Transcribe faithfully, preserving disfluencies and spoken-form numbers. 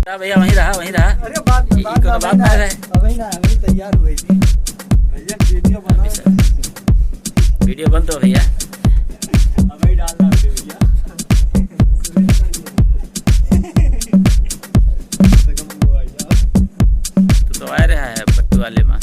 हाँ भैया, वहीं रहा, वहीं रहा। अरे बात, ई, ई बात कोनो ना, बात ना ना है। है। अबे ना, अबे तैयार हुए थी। भैया, वीडियो बना। अभी सर, वीडियो बंद हो भैया। अबे ही डालना वीडियो भैया। तू तो आ रहा है पट्टू वाले में।